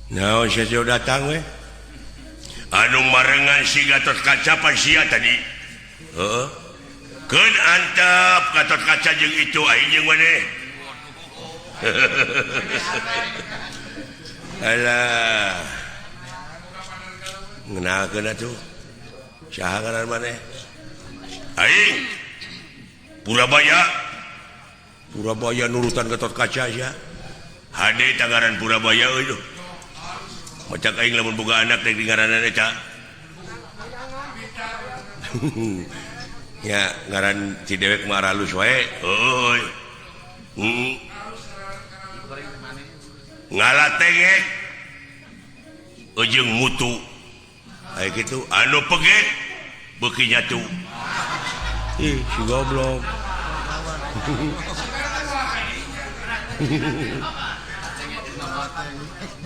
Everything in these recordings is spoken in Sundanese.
Naon sia datang we? Anu marengan si Gatot Kaca pan sia tadi. Heeh. Keun antep Gatot Kaca jeung itu aing jeung maneh. Alah. Ngenalkeun atuh. Saha ngaran maneh? Aing Purabaya. Purabaya nurutan Gatot Kaca sia. Hade tangaran Purabaya euy. Macak aing lamun boga anak rek dingaranan eta. Ya ngaran si dewek mah aralus wae. Heuy. Ngalatengek ujung mutu. Aya kitu anu pegek beuki nyatu. Ih, si goblok.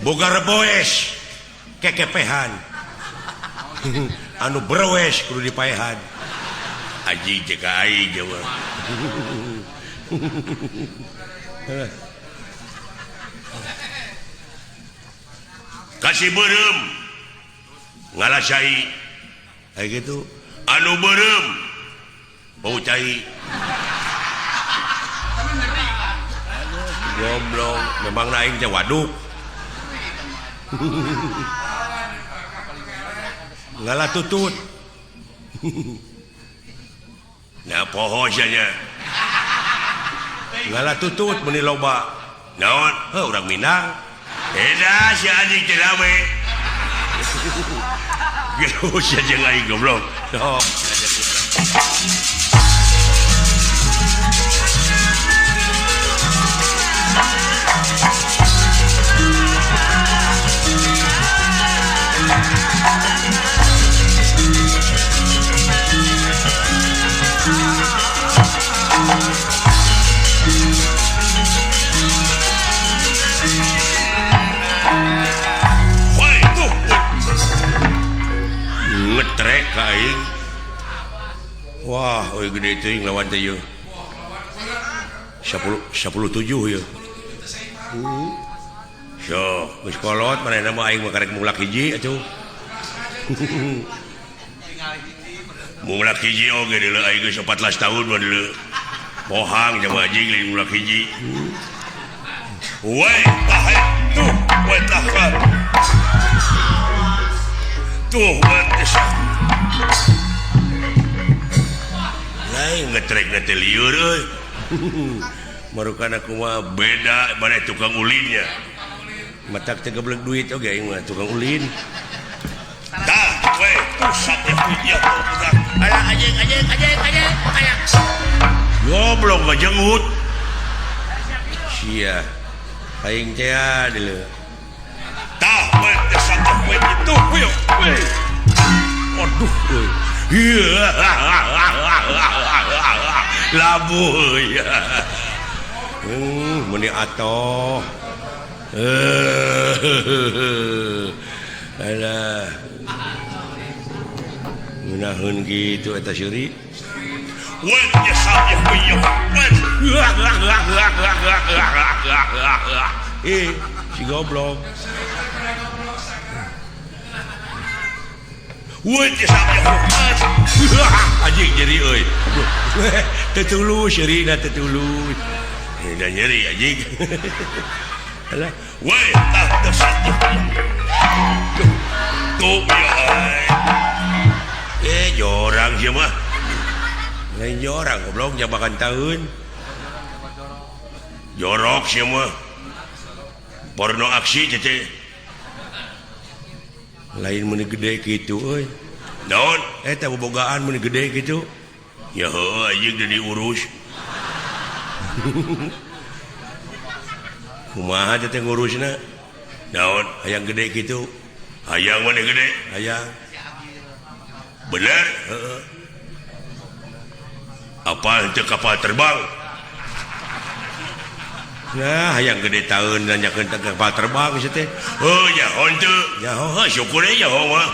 Boga reboes kekepehan. Anu berwes kudu dipaehan. Aji jeung aing jawa. Kasih beureum ngalasai. Aya kitu anu beureum bau cai. Goblok, memang aing teh waduk. Ngalah tutut. Nah poho sia nya. Ngalah tutut meuni loba. Naon? Heuh urang Minang. Eda si anjing teh rame. Geus sia jeung aing goblok. Oh. Ngetrek ka aing. Wah, euy gede teuing lawan teh ieu. 10 17 ieu. Sok, geus kolot manehna mah aing mah karek mulak hiji atuh. Mulak hiji oge deuleu aing geus 14 tahun mah deuleu. Pohang jeung anjing lain mulak hiji. Woi, tah tuh, woi tah. Tuh, woi teh. Lain ngetrek teh lieur euy. Marukan aku mah beda mana tukang ulinnya. Matak teh geblek duit oge aing mah tukang ulin. Tah, we, pusat ya punya tuh. Alah anjing anjing anjing anjing. Aya. Goblok ngajengut. Sia. Aing teh deuleu. Tah, we teh satu we itu, we. Aduh euy. Labuh ya. Meni atoh. Alah. Ngeunaheun kitu eta seuri. Eh, si goblok. Anjing nyeri euy. Teu tulus nyerina teu tulus. Da nyeri anjing. Alah, woi tah teu tuh ya. Eh, jorang sia mah. Lain jorang goblok jabakan taeun. Jorok sia mah. Porno aksi teh. Lain meuni gede kitu euy. Naon? Eta bobogaan meuni gede kitu. Ya heuh anjing teu diurus. Kumaha teh ngurusna? Naon? Hayang gede kitu. Hayang meuni gede, hayang. Bener? Heeh. Apa henteu kapal terbang? Nah, hayang gede taeun nanyakeun teh kapal terbang sia teh. Heuh, nyaho henteu. Nyaho, heuh syukur we nyaho mah.